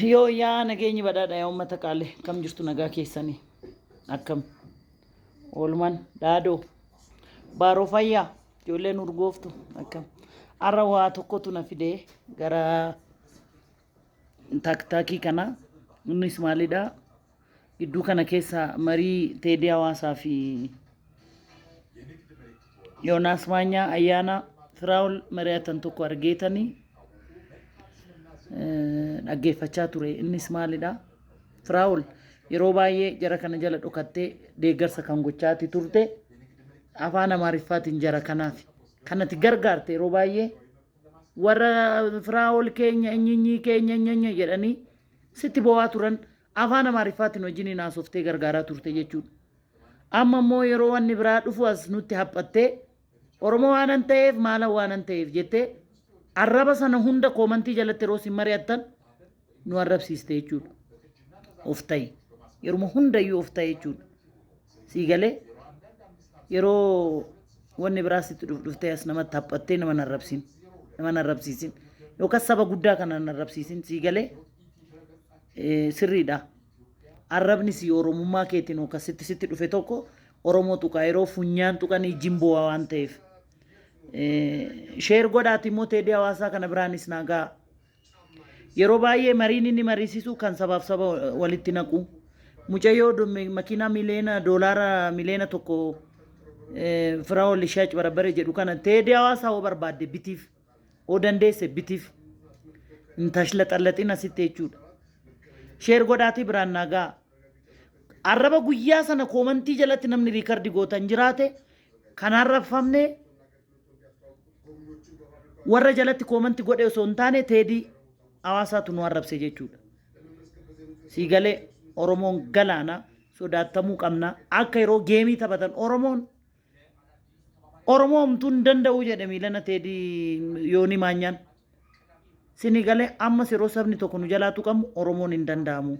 Yoo yaa nageenyi badhaadha yaa uummata qaalee kam jirtu nagaa keessanii akkam oolman daadoo baaroo fayyaa ijoolleen urgooftu akkam har'a waa tokkotu na fidee gara taaktaakii kana innis maalidha gidduu kana keessa marii teedii hawaasaa fi Yoonaas Maanyaa Ayyaana Firaa'ol mari'atan tokko argeetanii dhaggeeffachaa ture. Innis maalidha? Firaa'ol yeroo baay'ee jara kana jala dhokattee deeggarsa kan gochaati turte afaan Amaariffaatiin jara kanaaf. Kanati gargaarte yeroo baay'ee warra Firaa'ol keenya inyinyii keenya inyanya jedhanii sitti bo'aa turan afaan Amaariffaatiin wajjiniin haasoftee gargaaraa turte jechuudha. Amma immoo yeroo wanni biraa dhufu as nutti haphattee Oromoo waanan ta'eef maalan waanan ta'eef jettee arraba sana hunda koomantii jalatti yeroo isin mari'attan nu arrabsiiste jechuudha. Of ta'i. Yeruma hundayyuu of ta'i jechuudha. Sii galee yeroo wanni biraa sitti dhufu dhuftee as namatti haphattee nama hin arrabsin. Nama hin arrabsiisin. Yookaan saba guddaa kana hin arrabsiisin. Sii galee sirriidha. Arrabni si Oromummaa keetiin yookaan sitti sitti dhufe tokko Oromoo tuqa yeroo funyaan tuqanii jimboo waan ta'eef. Sheer godhaati immoo teedii hawaasaa kana biraanis naa ga'a. Yeroo baay'ee mariin inni mariisisu kan sabaaf saba walitti naqu. Mucayyoo makiinaa miliyoona doolaara miliyoona 1 Firaa'ol ishee acbarabbare jedhu kana teedii hawaasaa hoo barbaadde bitiif. Hoo dandeesse bitiif. Hin tashlaxallaxin asitti jechuudha. Sheer godhaatii biraan naa ga'a. Arraba guyyaa sana koomantii jalatti namni riikardi gootan jiraate kan arrabfamne warra jalatti koomanti godhe osoo hin taane teedii hawaasaatu nu arrabse jechuudha. Sii galee Oromoon galaana sodaattamuu qabna. Akka yeroo geemii taphatan Oromoon Oromoo homtuu hin danda'u jedhe miilana teedii yoonii maanyaan. Sini galee ammas yeroo sabni tokko nu jalaa tuqamu Oromoon hin danda'amu.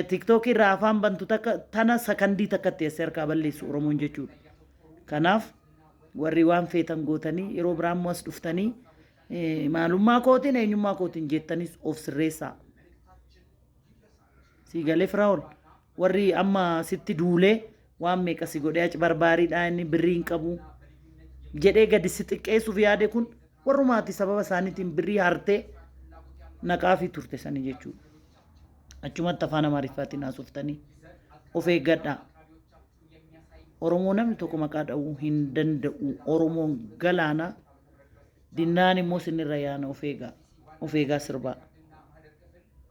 Tiktookii irraa afaan bantu takka tana sakandii takkatti eessa harkaa balleessu Oromoon jechuudha. Kanaaf warri waan feetan gootanii yeroo biraa immoo as dhuftanii maalummaa kootiin eenyummaa kootiin jettanis of sirreessaa. Sii galee Firaa'ol warri amma sitti duulee waan meeqa si godhee aci barbaariidha inni birrii hin qabu jedhee gadi si xiqqeessuuf yaade kun warrumaati sababa isaaniitiin birrii hartee naqaafii turte sani jechuudha. Achumatti afaan Amaariffaatiin haasoftanii of eeggadhaa. Oromoo namni tokko maqaa dha'uu hin danda'u. Oromoon galaana dinnaan immoo sinirra yaana of eegaa. Of eegaa sirbaa.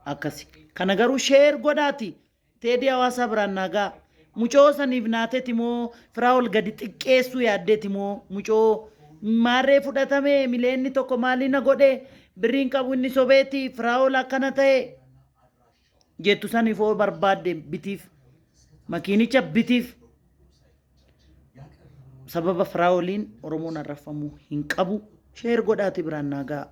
Akkasi. Kana garuu sheer godhaati. Teedii hawaasaa biraan naa ga'a. Mucoo saniif naateeti moo Firaa'ol gadi xiqqeessuu yaaddeeti moo mucoo maarree fudhatame mileenni tokko maalii na godhe birriin qabu inni sobeeti Firaa'ol akkana ta'e jettu saniif hoo barbaadde bitiif makiinicha bitiif sababa Firaa'oliin Oromoon arrafamuu hin qabu sheer godhaati biraan naa ga'a.